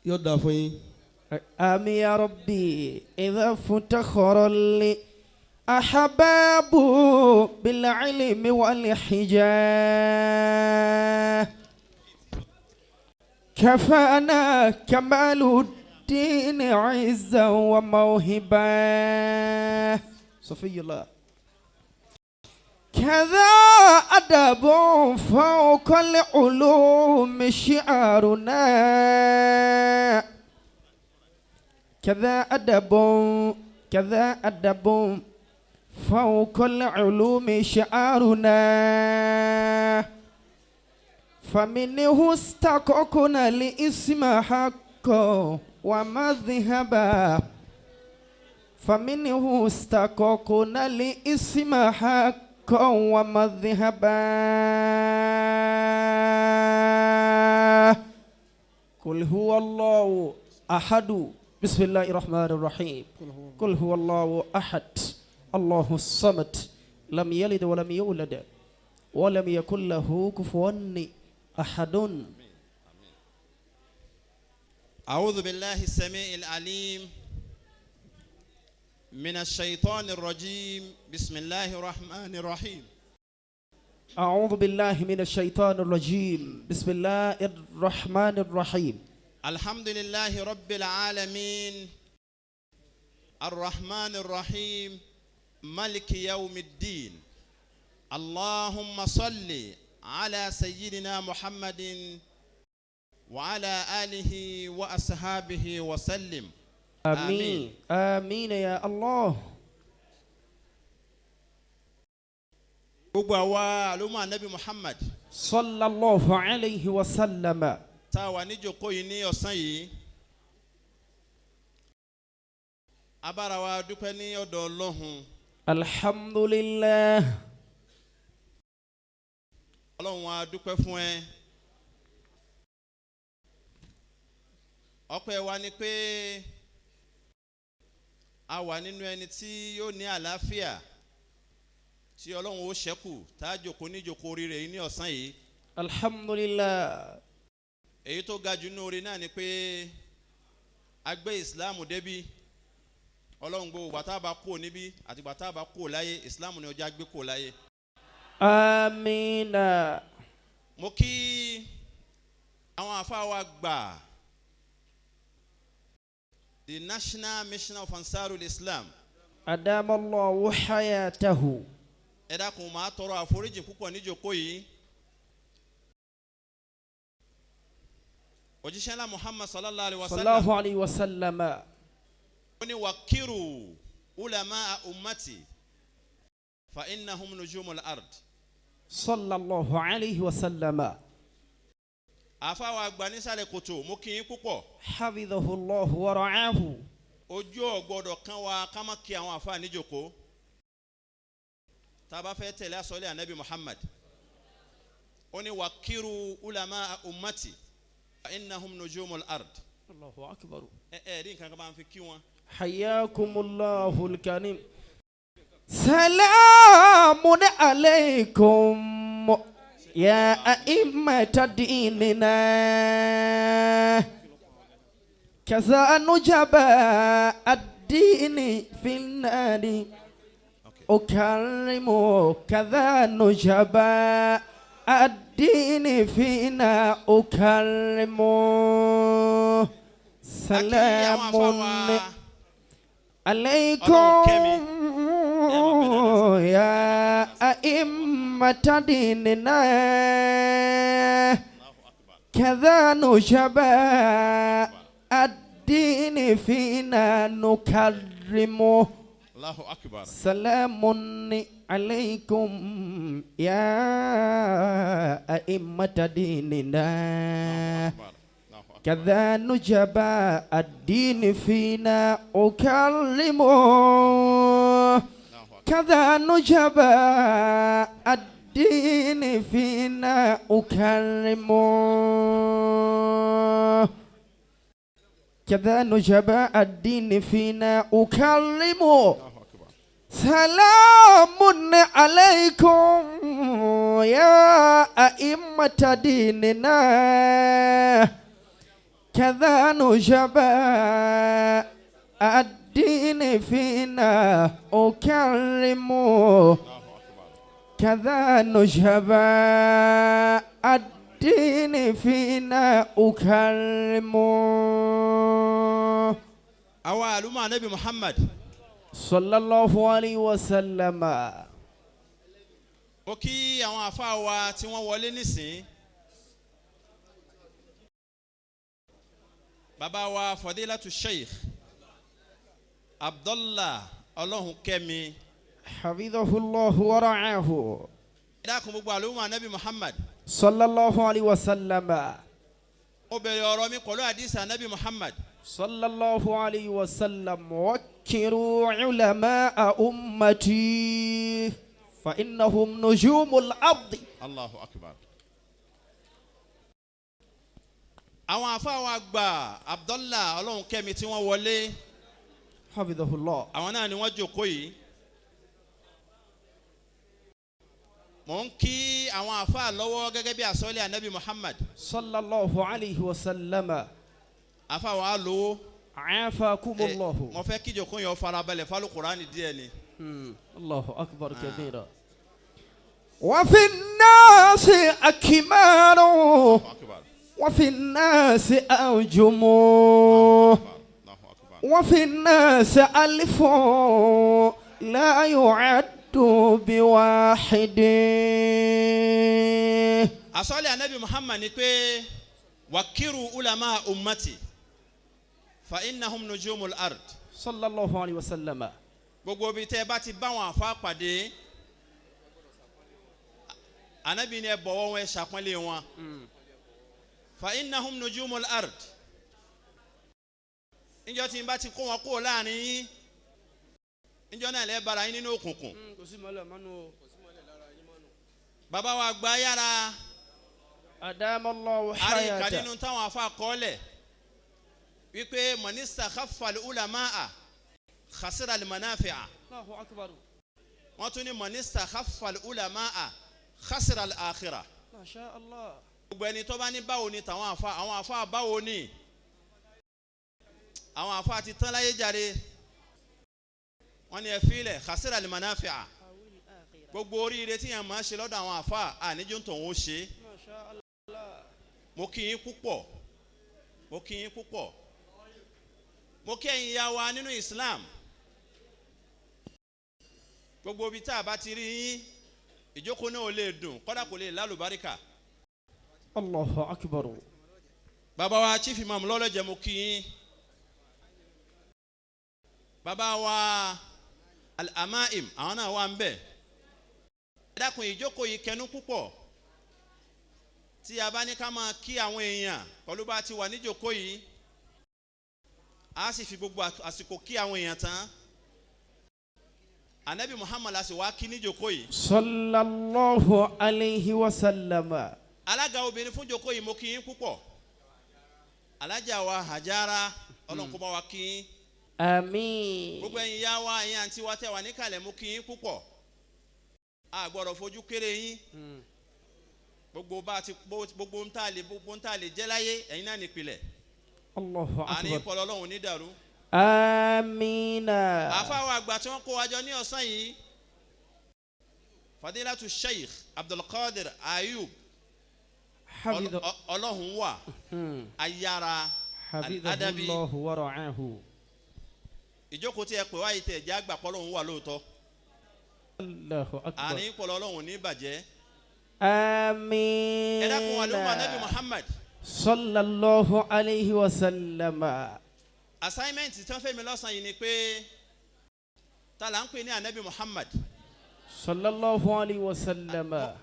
Yóò dáa fún yín. آمين يا ربي. إذا افتخر لي أحباب بالعلم والحجاب، كفانا كمال الدين عزا وموهبة. صفي الله كذا أدب فوق العلوم شعارنا، كذا أدب، كذا أدب فوق العلوم شعارنا، فمنه استققنا الاسم حقا ومذهبا، فمنه استققنا الاسم حقا ومذهبا. قل هو الله أحد. بسم الله الرحمن الرحيم. قل هو الله أحد، الله الصمد، لم يلد ولم يولد ولم يكن له كفوا أحد. أعوذ بالله السميع العليم من الشيطان الرجيم. بسم الله الرحمن الرحيم. أعوذ بالله من الشيطان الرجيم. بسم الله الرحمن الرحيم. الحمد لله رب العالمين، الرحمن الرحيم، ملك يوم الدين. اللهم صل على سيدنا محمد وعلى آله وأصحابه وسلم. آمين آمين يا الله. Gbogbo àwa àlùmọ́ anabi Muhammad صلى الله عليه وسلم tá a wà níjókòó yìí ní ọ̀sán yìí, abára wa dúpẹ́ ní ọ̀dọ̀ Ọlọ́hun. الحمد لله. Ọlọ́run wa dúpẹ́ fún ẹ. Ọpẹ́ wa ni pé a wà nínú ẹni tí yóò ní àlàáfíà tí Ọlọ́run ó ṣẹ́kù tá a jókòó níjókòó oríire yìí ní ọ̀sán yìí. الحمد لله. Èyí tó ga jù nínú oore náà ni pé a gbé ìsìláàmù débí. Ọlọ́run, gbogbo gbàtà bá kú níbí àti gbàtà bá kú láyé, ìsìláàmù ni ọjà gbé kú láyé. آمين. Mo kí àwọn àfáà wa gbà, the National Mission of Ansarul Islam. أدام الله حياته. Ẹ dákun, máa tọrọ àforíjì púpọ̀ níjókòó yìí. Òjíṣẹ́ ńlá Muhammad sallallahu alayhi wa صلى sallam الله عليه وسلم ó ní wakiru ulama ummati fa innahum nujumul ard. صلى الله عليه وسلم. Àfáà wa àgbà nísàlẹ̀ kòtò, mo kí yín púpọ̀. حفظه الله ورعاه. Ojú ò gbọ́dọ̀ kán wa ká má kí àwọn àfáà níjókòó tá a bá fẹ́ tẹ̀lé àsọlé anabi Muhammad. Ó ní wakiru ulama ummati fa innahum nujumul ard. الله أكبر. Ẹ ẹ rí nǹkan kan bá ń fi kí wọn. حياكم الله الكريم. سلام عليكم يا أئمة ديننا، كذا نجباء الدين في النار أكرم، كذا نجباء الدين فينا أكرم. سلام عليكم يا أئمة ديننا، كذا نجباء الدين فينا نكرمه. Allahu akbar. سلام عليكم يا أئمة ديننا، Akbar. Allahu akbar. كذا نجباء الدين فينا أكرمه، Allahu akbar. كذا نجباء الدين فينا أكرمه، كذا نجباء الدين فينا أكرمه. Allahu akbar. سلام عليكم يا أئمة ديننا، كذا نجباء الدين فينا أكرم كذا نجباء الدين فينا أكرم Àwa àlùmọ́ anabi Muhammad صلى الله عليه وسلم. Mo kí àwọn àfa wa tí wọ́n wọlé nísìn, bàbá wa Fadilatu Sheikh Abdullah Ọlọ́run kẹ́mi. حفظه الله ورعاه. Ẹ dákun, gbogbo àlùmọ́ anabi Muhammad, صلى الله عليه وسلم. Mo bẹ̀rẹ̀ ọ̀rọ̀ mi pẹ̀lú àdìsí anabi Muhammad. صلى الله عليه وسلم: وكروا علماء أمتي فإنهم نجوم الأرض. Allahu Akbar. Àwọn àfa wa gba Abdullah Ọlọ́run kẹ́mi tí wọ́n wọlé, حفظه الله. Àwọn náà ni wọ́n jókòó yìí. Mò ń kí àwọn àfa lọ́wọ́ gẹ́gẹ́ bí àsọ́lé anabi Muhammad. صلى الله عليه وسلم. Àfa wa lówó. عافاكم الله. Mo fẹ́ kí ìjókòó yẹn ó farabalẹ̀ fálùkùránì díẹ̀ ni. الله أكبر كبيرا. وفي الناس أكمال Allahu Akbar. وفي الناس أنجم Allahu Akbar. وفي الناس ألف لا يعد بواحد. Àsọ́lé anabi Muhammad ni pé wakiru ulama ummati fa innahum nujumul ard. صلى الله عليه وسلم. Gbogbo ibi tẹ́ ẹ bá ti bá wọn àfa pàdé, anabi ni ẹ bọ̀wọ̀ wọn, ẹ ṣàpọ́nlé wọn. Fa innahum nujumul ard. Níjọ́ tí n bá ti kó wọn kó láàrin yín, níjọ́ náà lẹ́ bára yín nínú òkùnkùn. Bàbá wa gba yára أدام الله àríkà حياته. Nínú táwọn afa kọ́lẹ̀ wípé manista khafal ulamaa khasira almanafi'a. الله أكبر. Wọ́n tún ní manista khafal ulamaa khasira alakhira. ما شاء الله. Gbogbo ẹni tó bá ní báwo ni tàwọn afa, àwọn afa báwo ni, àwọn afa ti tán láyé jáde, wọ́n ní ẹ filẹ̀, khasira almanafi'a. Gbogbo oríire tí yẹn máa ṣe lọ́dọ̀ àwọn afa àníjó tó ń ṣe. ما شاء الله. Mo kí yín púpọ̀, mo kí yín púpọ̀. Mo kí ẹ̀yin ya wa nínú Islam. Gbogbo ibi tá a bá ti rí yín, ìjókòó náà ò lè dùn, kọ́dà kò lè lálùbáríkà. الله أكبر. Bàbá wa Chief Imam lọ́lọ́jẹ̀, mo kí yín. Bàbá wa Al-Amaim, àwọn náà wà ń bẹ̀. Ẹ dákun, ìjókòó yìí kẹnu púpọ̀. Tí a bá ní ká máa kí àwọn èèyàn pẹ̀lú bá a ti wà níjókòó yìí, a sì fi gbogbo àsìkò kí àwọn èèyàn tán. Anabi Muhammad la sì wá kí níjókòó yìí. صلى الله عليه وسلم. Alága obìnrin fún jókòó yìí, mo kí yín púpọ̀. Alájà wa Hajara, Ọlọ́run kó bá wa kí yín. آمين. Gbogbo ẹ̀yin ya wa, ẹ̀yin àǹtí wa tẹ́ wà níkàlẹ̀, mo kí yín púpọ̀. A gbọ́dọ̀ fojú kéré yín. Gbogbo bá a ti gbogbo ń tà lè jẹ́ láyé, ẹ̀yin náà nípìlẹ̀. الله Àárín أكبر. ìpọlọ Ọlọ́run ní dàrú. آمين. Àfáwọn àgbà tí wọ́n kó wa jọ ní ọ̀sán yìí, Fadilatu Sheikh Abdulkadir Ayub حفظ Ọlọ́hun wà ayára حفظه Al-Adabi. الله ورعاه. Ìjókòó tí ẹ pè wáyé tẹ̀ jẹ́ àgbà pọ́lọ́hun wà lóòótọ́. الله أكبر. Àárín ìpọlọ Ọlọ́run ní bàjẹ́. آمين. Ẹ dákun, wà lóhùn anabi Muhammad. صلى الله عليه وسلم. Assignment tí wọ́n fẹ́ mi lọ́sàn-án yìí ni pé ta là ń pè ní anabi Muhammad? صلى الله عليه وسلم.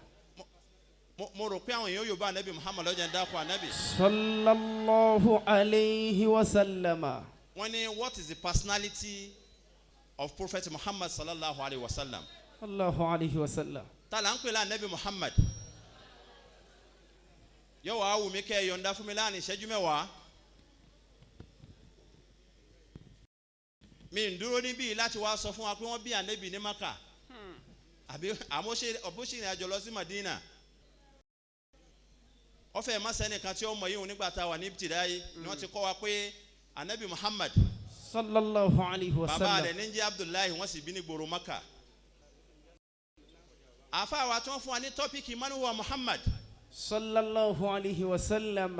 Mo rò pé àwọn èèyàn yóò bá anabi Muhammad lọ́jà ń dákun anabi. صلى الله عليه وسلم. Wọ́n ní, what is the personality of Prophet Muhammad sallallahu alayhi wa sallam? الله عليه وسلم. Ta là ń pè ní anabi Muhammad? Yóò wá wù mí kẹ́ ẹ yọ̀ǹda fún mi láàrin ìṣẹ́jú 10. Mi ń dúró níbí láti wá sọ fún wa pé wọ́n bí anabi ní Maka àbí àmọ́ṣe ọ̀bọ̀ṣe ìrìn àjò lọ sí Madina. Ọfẹ masẹni kan tí ó mọ yìí nígbà tá a wà ní ibtidayi ni wọ́n ti kọ́ wa pé anabi Muhammad Sallallahu alayhi wa bàbá sallam. rẹ̀ ní jẹ́ Abdullahi, wọ́n sì bí ní gbòòrò Maka. Àfa wa tí wọ́n fún wa ní topic manuwa Muhammad, Sallallahu alayhi wa sallam.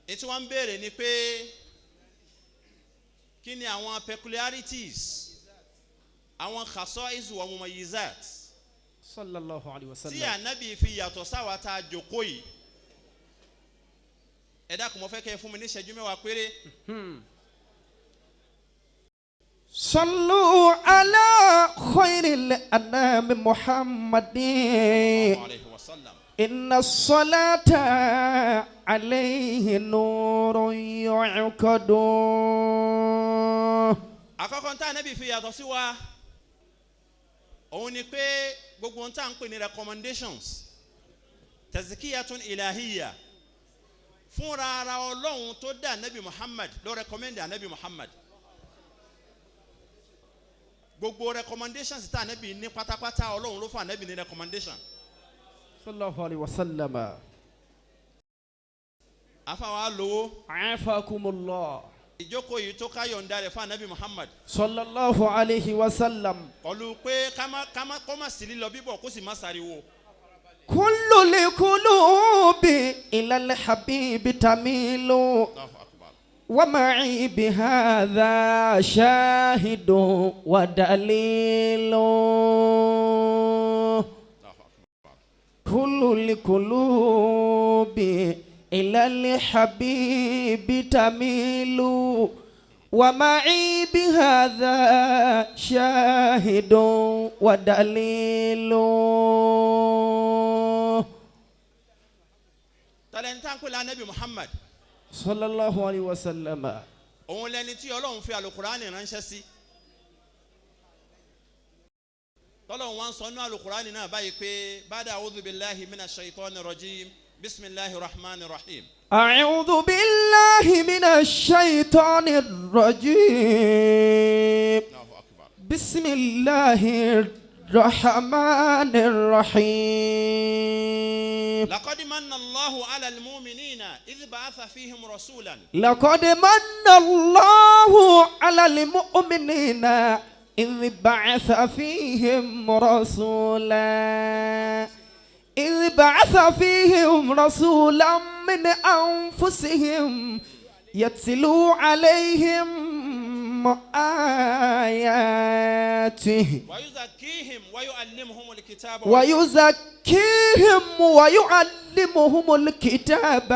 Ètí wọ́n ń béèrè ni pé kí ni àwọn peculiarities, àwọn khasa'is wa mumayyizat Sallallahu alayhi wa tí sallam. anabi fi yàtọ̀ sáwa tá a jókòó yìí. Ẹ dákun, mo fẹ́ kẹ́ ẹ fún mi ní ìṣẹ́jú 10 péré. صلوا على خير الأنام محمد Alayhi wa sallam. إن الصلاة عليه نور يعقد. Àkọ́kọ́ tá anabi fi yàtọ̀ sí wa, òun ni pé gbogbo ohun tá à ń pè ní recommendations, tazkiyatun ilahiyya, fúnra ara Ọlọ́run tó dá anabi Muhammad ló recommend anabi Muhammad. Gbogbo recommendations tá anabi ní pátápátá, Ọlọ́run ló fún anabi ní recommendation. Sallallahu alayhi wa sallam. Àfàwọn alówó عافاكم الله. Ìjókòó yìí tó ká yọ̀ǹda rẹ̀ fún anabi Muhammad Sallallahu alayhi wa sallam. Pẹ̀lú pé kámá kọ́ má sí lílọ bíbọ̀, kó sì má sáriwo. كل القلوب إلى الحبيب تميل Allahu akbar. ومعي بهذا شاهد ودليل. Allahu akbar. كل القلوب إلى الحبيب تميل ومعي بهذا شاهد ودليل. Tọ́lẹ̀ ní táǹkù la anabi Muhammad? صلى الله عليه وسلم. Òun lẹni tí Ọlọ́run fi alukurani ránṣẹ́ sí, tọ́lọ́run wá ń sọ nínú alukurani náà báyìí pé bada a'udhu billahi minash shaitani rajim, bisimilahi rahman rahim. أعوذ بالله من الشيطان الرجيم. Allahu akbar. بسم الله الرحمن الرحيم. Laqad manna Allahu ala al-mu'minina idh ba'atha fihim rasulan. لقد من الله على المؤمنين إذ بعث فيهم رسولا، إذ بعث فيهم رسولا من أنفسهم يتلو عليهم آياته ويزكيهم ويعلمهم الكتاب ويزكيهم ويعلمهم الكتاب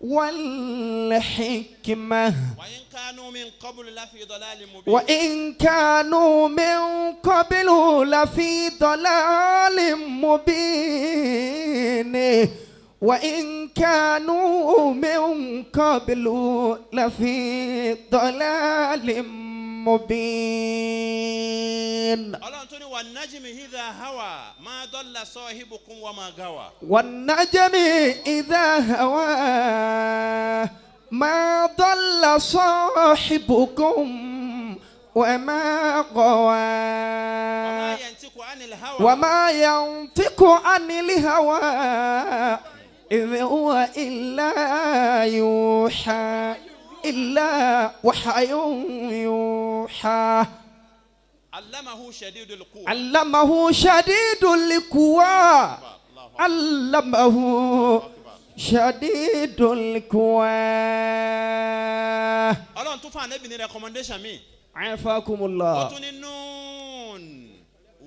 والحكمة. وإن كانوا من قبل لفي ضلال مبين. وإن كانوا من قبل لفي ضلال مبين، وإن كانوا من قبل لفي ضلال مبين. Ọlọ́run tó ní والنجم إذا هوى ما ضل صاحبكم وما غوى. والنجم إذا هوى ما ضل صاحبكم وما غوى. وما ينطق عن الهوى. وما ينطق عن الهوى إن هو إلا يوحى، إلا وحي يوحى. علمه شديد القوى. علمه شديد القوى، علمه شديد القوى. Ọlọ́run tún fún anabi ní recommendation mi. عافاكم Ó الله. tún ní نون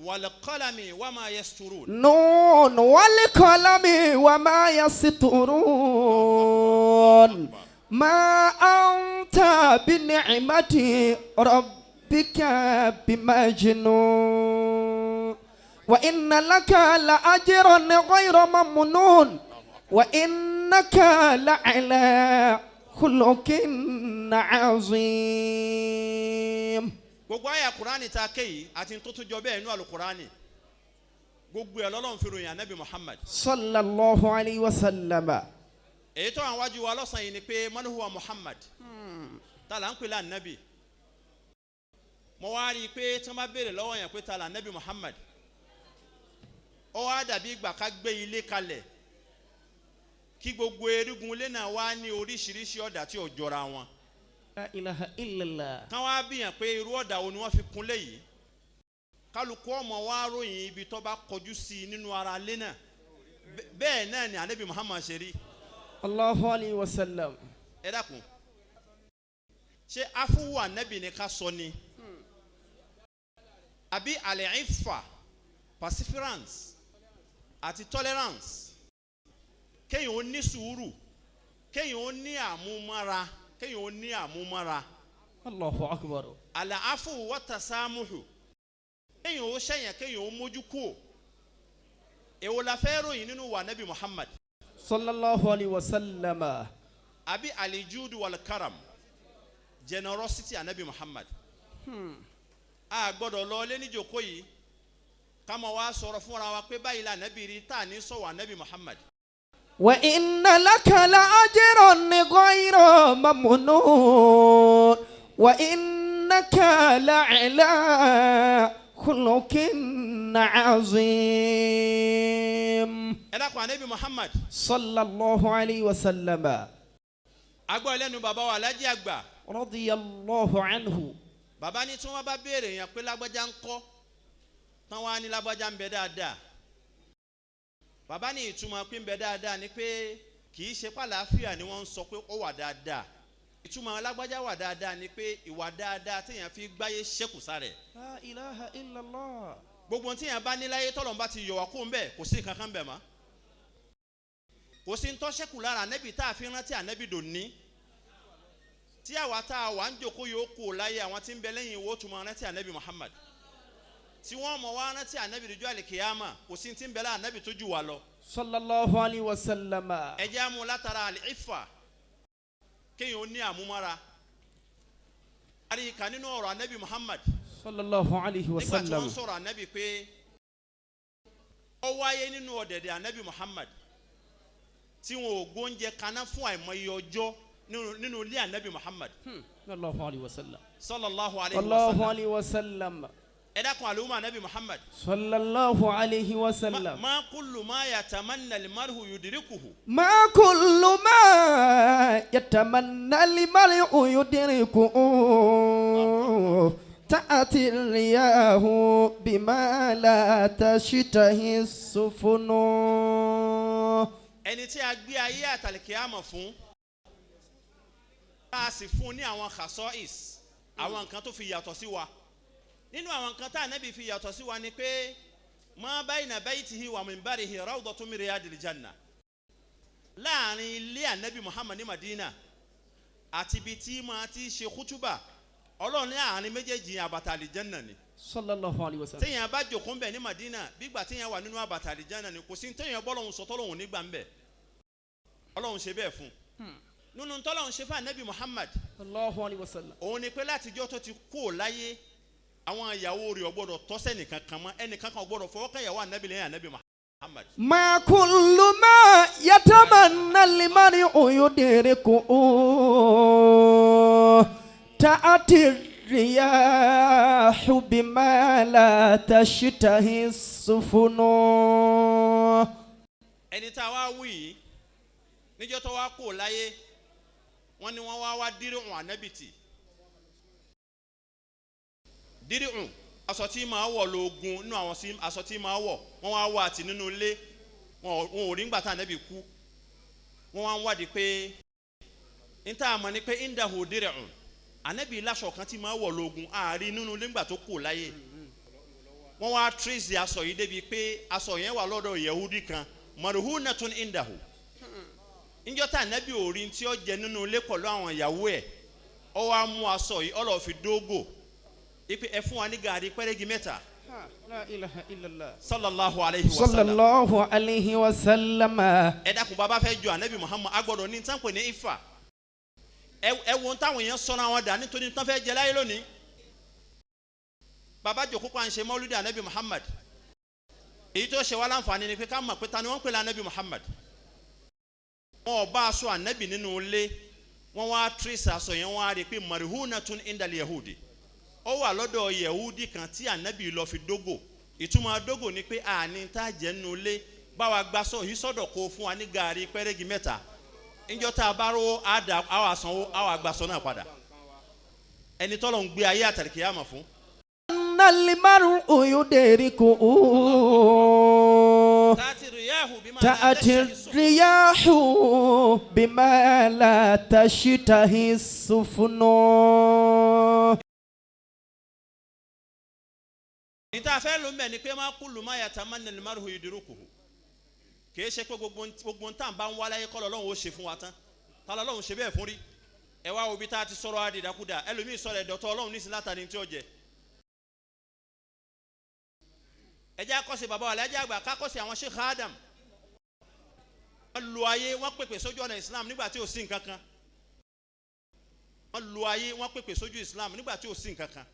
والقلم وما يسطرون. نون والقلم وما يسطرون ما أنت بنعمة ربك بمجنون وإن لك لأجرا غير ممنون وإنك لعلى خلق عظيم. Gbogbo àyà Kurani ta kéyìí àti tó tún jọ bẹ́ẹ̀ inú àlùkurani, gbogbo ẹ̀ lọ́lọ́run fi ròyìn anabi Muhammad. صلى الله عليه وسلم. Èyí tó àwọn wájú wa lọ́sàn-án yìí ni pé من هو Muhammad, ta là ń pè lánàbì? Mo wá rí i pé tí wọ́n bá béèrè lọ́wọ́ yẹn pé ta là nábì Muhammad, ó wá dàbí ìgbà ká gbé ilé kalẹ̀. Kí gbogbo erigun ilé náà wá ní oríṣiríṣi ọ̀dà tí ò jọra wọn. La ilaha illallah. Kán wá bíyàn pé irú ọ̀dà wo ni wọ́n fi kunlé yìí. Kálukú ọmọ wa ròyìn ibi tó bá kọjú sí i nínú ara ilé náà. Bẹ́ẹ̀ náà ni Ànábì Muhammad ṣe rí. Allahu alayhi wa sallam. Ẹ dákun, ṣé afuwu Ànábì ni ká sọ ni, àbí al-iffa, perseverance àti tolerance, kéèyàn ó ní sùúrù, kéèyàn ó ní àmúmára, kéèyàn ó ní àmúmára. Allahu akbar. Al-afu wa tasamuhu, kéèyàn ó ṣẹ̀yàn, kéèyàn ó mójú kúò. Èwo la fẹ́ ròyìn nínú wa Nabi Muhammad? Sallallahu alayhi wa sallam. Àbí alijudu wal karam, generosity anabi Muhammad? A gbọ́dọ̀ lọ lé níjòkó yìí ká máa wá sọ̀rọ̀ fúnra wa pé báyìí la anabi rí tá a ní sọ̀wọ́ anabi Muhammad. Wa inna laka la ajran ghayra mamnun wa innaka la ala khuluqin azim. Ẹ dákun, anabi Muhammad Sallallahu alayhi wa sallam. Agbọ́ ẹlẹ́nu bàbá wa Alhaji Àgbà. Radiyallahu anhu. Bàbá ní tí wọ́n bá béèrè yẹn pé lágbájá ń kọ́, tán wá ní lágbájá ń bẹ dáadáa, bàbá ní ìtumọ̀ pé ń bẹ dáadáa ni pé kì í ṣe pàlàáfíà ni wọ́n ń sọ pé ó wà dáadáa. Ìtumọ̀ lágbájá wà dáadáa ni pé ìwà dáadáa téèyàn fi gbáyé ṣẹ́kù sára ẹ̀. La ilaha illallah. Gbogbo téèyàn bá ní láyé, tọ́lọ́run bá ti yọ̀ wá kó ń bẹ̀, kò sí nǹkan kan bẹ̀ mọ́. Kò sí ń tọ́ṣẹ́kù lára ànẹ́bì tá a fi rántí ànẹ́bì dòní, tí àwa tá a wà ń jòkó yóò kú láyé, àwọn tí ń bẹ lẹ́yìn wo tún máa rántí ànẹ́bì Muhammad, tí wọ́n mọ̀ wá rántí ànẹ́bì dójú àlìkìyàmà. Kò sí ti ń bẹ lára ànẹ́bì tó jù wá lọ. Sallallahu alayhi wa sallam. Ẹ jẹ́ àmú látara àlìífà, kéèyàn ó ní àmúmára. Àríkà nínú ọ̀rọ̀ ànẹ́bì Muhammad Sallallahu alayhi wa nígbà tí wọ́n sallam. sọ̀rọ̀ ànẹ́bì pé ó wáyé nínú ọ̀dẹ̀dẹ̀ ànẹ́bì Muhammad tí wọn ò gbóúnjẹ kaná fún àìmọye ọjọ́ nínú ilé ànẹ́bì Muhammad. Sallallahu alayhi wa sallam. Sallallahu alayhi wa Sallallahu sallam. alayhi wa sallam. Ẹ dákun, àlùmọ́ ànẹ́bì Muhammad. Sallallahu alayhi wa sallam. Ma kullu ma yatamanna al-mar'u yudrikuhu. ما كل ما يتمنى المرء يدركه، تأتي الرياح بما لا تشتهي السفن. Ẹni tí a gbé ayé àtàlìkíyàmọ̀ fún, tá a sì fún ní àwọn khasa'is, àwọn nǹkan tó fi yàtọ̀ sí wa, nínú àwọn nǹkan tá ànábì fi yàtọ̀ sí wa ni pé ma bayna baytihi wa minbarihi rawdatun min riyadil janna. Láàrin ilé ànábì Muhammad ní Madina àti ibi tí máa ti ṣe kútúbà, Ọlọ́run ní àárín méjèèjì àbàtà àlìjánà ni. Sallallahu alayhi wa sallam. Téèyàn bá jòkó ń bẹ̀ ní Madina, bígbà téèyàn wà nínú àbàtà àlìjánà ni. Kò sí téèyàn bọ́lọ́hún sọ tọ́lọ́hún nígbà ń bẹ̀. Ọlọ́hun ṣe bẹ́ẹ̀ fún un. Nínú tọ́lọ́hún ṣe fún ànábì Muhammad, Sallallahu alayhi wa sallam. òun ni pé látijọ́ tó ti kú ò láyé, àwọn ìyàwó rẹ̀ ò gbọ́dọ̀ tọ́sẹ̀ nìkan kan mọ́, ẹnìkan kan ò gbọ́dọ̀ fọwọ́ kan ìyàwó ànábì lẹ́yìn ànábì Muhammad. ما كل ما يتمنى المرء يدركه، تأتي الرياح بما لا تشتهي السفن. Ẹni tá a wá wí yìí, níjọ́ tó wá kú ò láyé, wọ́n ní wọ́n wá wá dírìhùn ànábì tì, dírìhùn, aṣọ tí máa wọ̀ lóògùn, nínú àwọn aṣọ tí máa wọ̀, wọ́n wá wá àti nínú ilé, wọn ò rí ńgbà tá ànábì kú. Wọ́n wá ń wádìí pé níta àmọ́ ni pé indahu dírìhùn, ànábì láṣọ kan tí máa wọ̀ lóògùn, àárín nínú ilé ńgbà tó kú láyé. Wọ́n wá trace aṣọ yìí débi pé aṣọ yẹn wà lọ́dọ̀ Yahudi kan, marhunatun indahu. Níjọ́ tá ànábì ò rí tí ó jẹ nínú ilé pẹ̀lú àwọn ìyàwó ẹ̀, ó wá mú aṣọ yìí, ó lọ́ọ́ fi dógò ipe ẹ fún wa ní gàrí pẹ́rẹ́gì 3. La ilaha illallah. Sallallahu alayhi wa sallam. Sallallahu alayhi wa sallam. Ẹ dákun, bàbá fẹ́ jọ ànábì Muhammad, agbọ́dọ̀ ní tán pè ní ifá. Ẹ wo táwọn èèyàn sọ̀rọ̀ àwọn dà nítorí tán fẹ́ jẹ láyé lónìí. Bàbá jòkó pa ń ṣe mọ́lúdì ànábì Muhammad, èyí tó ṣe wá láǹfààní ni pé ká mọ̀ pé ta ni wọ́n ń pè ní ànábì Muhammad. Wọn ò bá aṣọ ànábì nínú ilé, wọ́n wá trace aṣọ yẹn, wọ́n á rí i pé marhunatun indal yahudi, ó wà lọ́dọ̀ yahudi kan tí ànábì lọ fi dógò. Ìtumọ̀ dógò ni pé àní tá a jẹ́ nínú ilé. Báwa gba sọ yìí sọ́dọ̀ kó fún wa ní gàárì pẹ́rẹ́gì 3. Níjọ́ tá a bá rówó á dà á wà sanwó á wà gba sọ náà padà. Ẹni tọ́lọ̀ ń gbé ayé àtàlìkìyàmọ̀ fún. المرء يدركه. تأتي الرياح بما تأتي الرياح بما لا تشتهي السفن. Níta fẹ́ ló ń bẹ̀ ni pé ما كل ما يتمنى المرء يدركه. Kìí ṣe pé gbogbo ntàn bá ń wá láyé kọ́ lọ́lọ́run ó ṣe fún wa tán. Ta lọ́lọ́run ṣe bẹ́ẹ̀ fún rí? Ẹ wá wo ibi tá a ti sọ̀rọ̀ àdìdàkudà. Ẹlòmíì sọ̀rọ̀ ẹ̀dọ̀tọ̀ Ọlọ́run nísìnyí látàrí tí ó jẹ. Ẹ jẹ́ àkọ́sí bàbá wa lẹ́jẹ́ àgbà kákọ́sí àwọn Sheikh Adam. Wọ́n lu ayé, wọ́n pèpè sójú ọ̀nà Islam nígbà tí ò sí nǹkan kan. Wọ́n lu ayé, wọ́n pèpè sójú Islam nígbà tí ò sí nǹkan kan.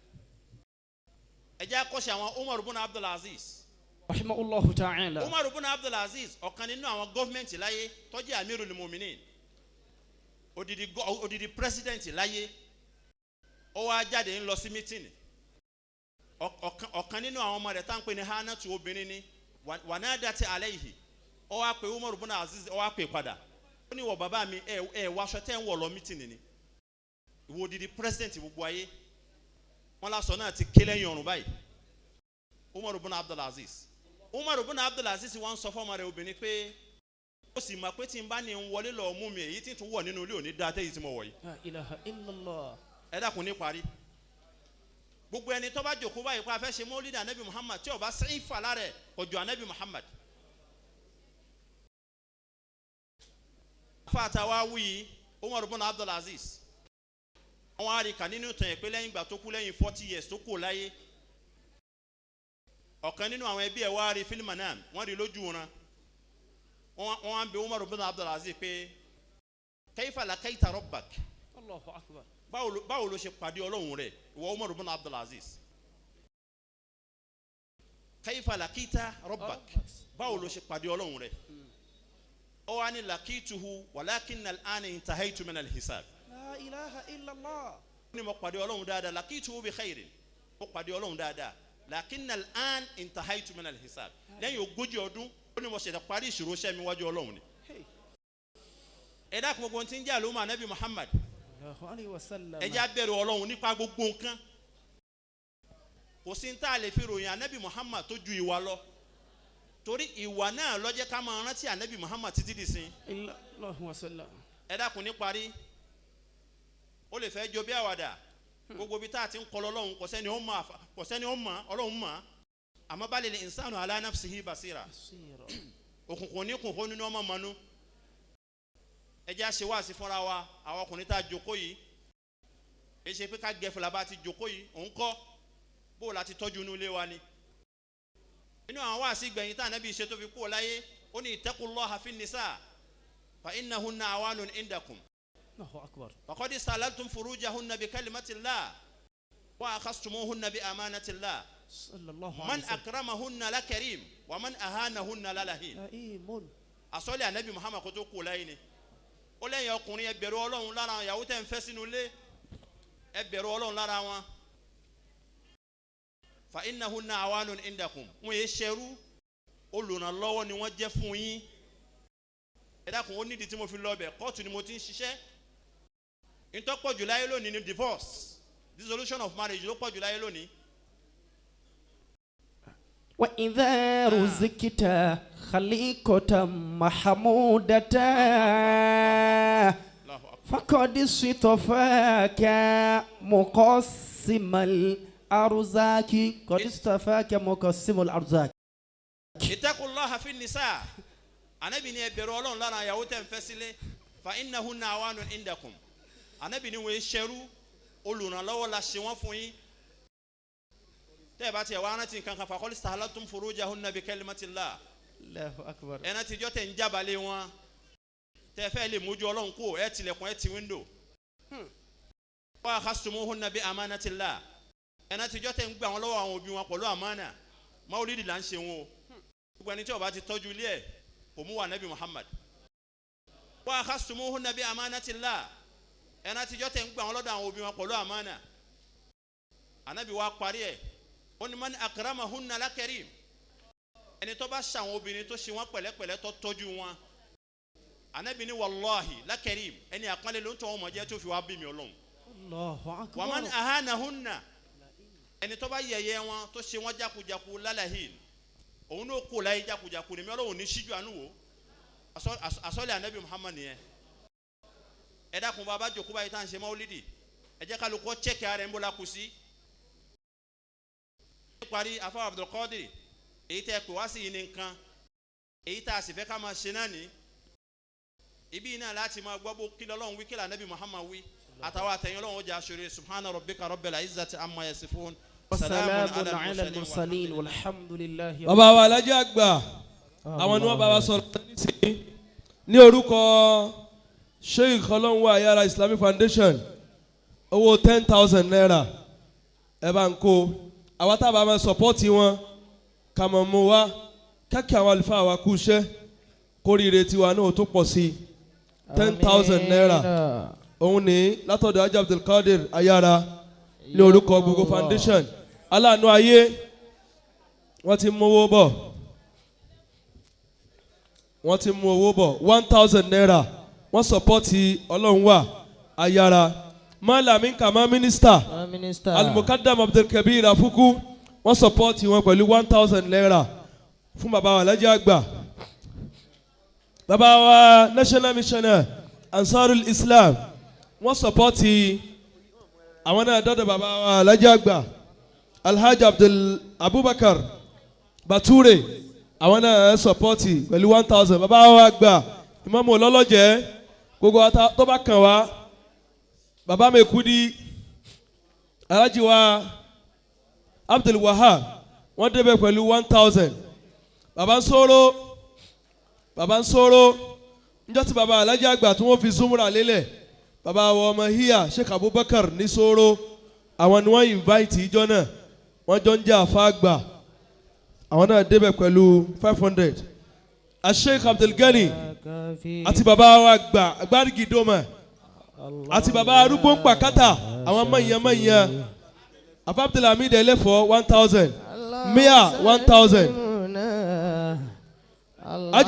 Ẹ jẹ́ àkọ́sí àwọn Umar ibn Abdul Aziz. رحمه الله تعالى. Umar ibn Abdul Aziz, ọ̀kan nínú àwọn gọ́fìmẹ̀ntì láyé tó jẹ́ Amirul Muminin, odidi president láyé. Ó wá jáde ń lọ sí meeting. Ọ̀kan nínú àwọn ọmọ rẹ̀ tá ń pè ní Hanatu, obìnrin ni, ونادت عليه. Ó wá pe Umar ibn Aziz, ó wá pè padà. Ó ní, "Wọ bàbá mi, ẹ wáṣọ tẹ́ ń wọ̀ lọ meeting ni? Ìwọ odidi president gbogbo ayé." Wọn lásọ náà ti ké lẹ́yìn ọ̀run báyìí. Umar ibn Abdul Aziz, Umar ibn Abdul Aziz wọn sọ fọmọ rẹ̀ obìnrin pé ó sì mọ̀ pé tí n bá ní ń wọlé lọ mú mi, èyí tí n tún wọ̀ nínú ilé òní dáa tẹ́yìí tí mo wọ̀ yìí. لا إله إلا الله. Ẹ dákun, ní parí, gbogbo ẹni tó bá jòkó báyìí pé a fẹ́ ṣe mọ́lídìí Anabi Muhammad, tí ó bá sẹ́yìn fà lára ẹ̀, kò jọ Anabi Muhammad. Fata wa wí Umar ibn Abdul Aziz, wọn á rí kà nínú ìtàn yẹn pé lẹ́yìn ìgbà tó kú, lẹ́yìn 40 years tó kù láyé, ọ̀kan nínú àwọn ẹbí ẹ̀ wá rí في المنام. Wọ́n rí lójú wọn. Wọ́n wá ń bi Umar ibn Abdul Aziz pé كيف لقيت ربك؟ الله أكبر. Báwo ló ṣe pàdé Ọlọ́run rẹ̀, ìwọ Umar ibn Abdul Aziz? كيف لقيت ربك؟ Báwo ló ṣe pàdé Ọlọ́run rẹ̀? Ó wá ní لقيته ولكن الآن انتهيت من الحساب. لا إله إلا الله. Ó ní mo pàdé Ọlọ́run dáadáa. لقيته بخير. Mo pàdé Ọlọ́run dáadáa. لكن الآن انتهيت من الحساب. Lẹ́yìn 40 ọdún, ó ní mo ṣẹ̀ṣẹ̀ parí ìṣòro iṣẹ́ mi wájú Ọlọ́run ni. Hey. Ẹ dákun, gbogbo ohun tí ń jẹ́ àlùmọ́ Anabi Muhammad, الله عليه وسلم. Ẹ jẹ́ á bẹ̀rù Ọlọ́run nípa gbogbo nǹkan. Kò sí ní tá a lè fi ròyìn Anabi Muhammad tó ju ìwà lọ, torí ìwà náà ló jẹ́ ká máa rántí Anabi Muhammad títí di sin. إلا الله وسلم. Ẹ dákun, ní parí, ó lè fẹ́ jọ bí àwàdà, gbogbo ibi tá a ti ń kọlọ Ọlọ́run, kò sẹ́ni ó mọ̀ kò sẹ́ni ó mọ̀. Ọlọ́run mọ̀, àmọ́ بل الإنسان على نفسه بصيرة. بصيرة. Òkùnkùn ní kùn nínú ọmọ mọ́nú. Ẹ jẹ́ àṣẹ wáàsí fúnra wa. Àwọn ọkùnrin tá a jókòó yìí, èyí ṣe pé ká gẹ fìlà bá a ti jókòó yìí, òun kọ́ bó o láti tọ́jú inú ilé wa ni. Nínú àwọn wáàsí gbẹ̀yìn tá Ànábì ṣe tó fi kú ọ láyé, ó ní اتقوا الله في النساء فإنهن عوان عندكم. الله أكبر. فقد استحللتم فروجهن بكلمة الله وأخذتموهن بأمانة الله. صلى الله عليه من وسلم. أكرمهن لكريم ومن أهانهن للهين. لئيم. Àsọlẹ̀ Anabi Muhammad kó tó kú láyé ni ó lẹ́yìn ọkùnrin, ẹ bẹ̀rù Ọlọ́run lára àwọn ìyàwó tẹ́ ń fẹ́ sínú ilé. Ẹ bẹ̀rù Ọlọ́run lára wọn. فإنهن عوان عندكم. Wọn yé ṣẹrú, olùrànlọ́wọ́ ni wọ́n jẹ́ fún yín. Ẹ dákun, ó nídìí tí mo fi lọ bẹ̀. Kóòtù ni mo ti ń ṣiṣẹ́. Ntọ́ pọ̀ jù láyé lónìí ni divorce, dissolution of marriage ló pọ̀ jù láyé lónìí. وإذا رزقت خليقة محمودة الله أكبر. فقد اصطفاك مقسم الأرزاق، قد اصطفاك مقسم الأرزاق. اتقوا الله في النساء. Anabi ní ẹ bẹ̀rù Ọlọ́run lára ìyàwó tẹ́ ń fẹ́ sílé. فإنهن عوان عندكم. Anabi ní wọ́n ṣẹrú, olùrànlọ́wọ́ la ṣe wọ́n fún yín. Tẹ́ ẹ bá tiẹ̀ wá rántí nǹkan kan, فقد استحللتم فروجهن بكلمة الله. الله أكبر. Ẹ rántí ijọ́ tẹ̀ ń jábàlẹ̀ wọn, tẹ́ ẹ fẹ́ lè mójú Ọlọ́run kó ẹ tilẹ̀kùn, ẹ ti window. وأخذتموهن بأمانة الله. Ẹ rántí ijọ́ tẹ̀ ń gbà wọn lọ́wọ́ àwọn òbí wọn pẹ̀lú àmánà. Máwùlídì là ń ṣe wọn o. Gbogbo ẹni tí ó bá ti tọ́jú ilé ẹ̀, kò mú wa Nabi Muhammad. وأخذتموهن بأمانة الله. Ẹ rántí ijọ́ tẹ̀ ń gbà wọn lọ́dọ̀ àwọn òbí wọn pẹ̀lú àmánà. Anabi wa parí ẹ̀, ó ní من أكرمهن لكريم. Ẹni tó bá ṣàwọn obìnrin, tó ṣe wọn pẹ̀lẹ́pẹ̀lẹ́, tó tọ́jú wọn, anabi ni wàláhi lákẹ́rìm, ẹni àpọ́nlé ló ń tọ́ wọn mọ̀ jẹ́ tó fi wá bí mi Ọlọ́run. Allahu akbar. Wàmán ahanahunna, ẹni tó bá yẹ̀yẹ́ wọn, tó ṣe wọn jákujáku, lálàhìn, òun n'o kó láyé jákujáku ni mi Ọlọ́run ní síjú àánú wò. Asọ́lẹ̀ anabi Muhammad nìyẹn. Ẹ dákun, bá a bá jòkó báyìí tá à ń ṣe mọ́wúlídì, ẹ jẹ́ kálukọ́ chẹ́kì ara ẹ̀ ń bọ́ la kù sí. Parí afa Abdulkadir, èyí tẹ́ ẹ pè wá sí yìí ní nǹkan èyí tá a sì fẹ́ ká máa ṣe náà ní ibi náà láti máa gbọ́ bó kí lọ́lọ́run wí, kí lànàbí Muhammad wí, àtàwọn àtẹ̀yìn Ọlọ́run ó jẹ́ aṣọ́rẹ́. Subhana rabbika rabbil izzati amma yasifun. وسلام على المرسلين والحمد لله. Bàbá wa Alájẹ Àgbà, àwọn ni wọ́n bá wa sọ̀rọ̀ nísìnyí ní orúkọ Sheikh Ọlọ́runwá Ayára Islamic Foundation. Owó ₦10,000, ẹ bá ń kó àwa tá a bá máa support wọn kà mọ̀ mú wa káàkiri. Àwọn àlùfáà wa kú iṣẹ́, kórìíre tiwa náà tó pọ̀ sí i. ₦10,000 òun ní látọ̀dọ̀ Ajá Abdulkadir Ayára ní orúkọ gbogbo foundation. Aláàánú ayé, wọ́n ti mú owó bọ̀, wọ́n ti mú owó bọ̀. ₦1,000, wọ́n support Ọlọ́run wà Ayára. Malami Kama Minister Minister. Alimukadam Abdulkabir Afuku, wọ́n support wọn pẹ̀lú ₦1,000 fún bàbá wa Alhaji Àgbà. Bàbá wa National Missioner Ansarul Islam, wọ́n support àwọn náà dọ́dọ̀ bàbá wa Alhaji Àgbà Alhaji Abdul Abubakar Bature, àwọn náà support pẹ̀lú 1,000. Bàbá wa àgbà Ìmáàmù Ọlọ́lọ́jẹ́, gbogbo wa tó bá kàn wá, bàbá mi kú di Alhaji wa Abdul Wahab, wọ́n débẹ̀ pẹ̀lú 1,000. Bàbá ń sọ̀rọ̀, bàbá ń sọ̀rọ̀ níjọ́ tí bàbá Alhaji Àgbà tí wọ́n fi zumura lélẹ̀, bàbá wa ọmọ híyà Sheikh Abubakar ní sọ̀rọ̀, àwọn ni wọ́n invite ìjọ náà, wọ́n jọ ń jẹ́ àfa àgbà, àwọn náà débẹ̀ pẹ̀lú 500. Sheikh Abdulgani àti bàbá wa àgbà Agbárigi Doma àti bàbá arúgbó ń pàkátà, àwọn mọ̀nyán-mọ̀nyán, Abdulhamid Ẹlẹ́fọ̀, 1,000 mia, 1,000.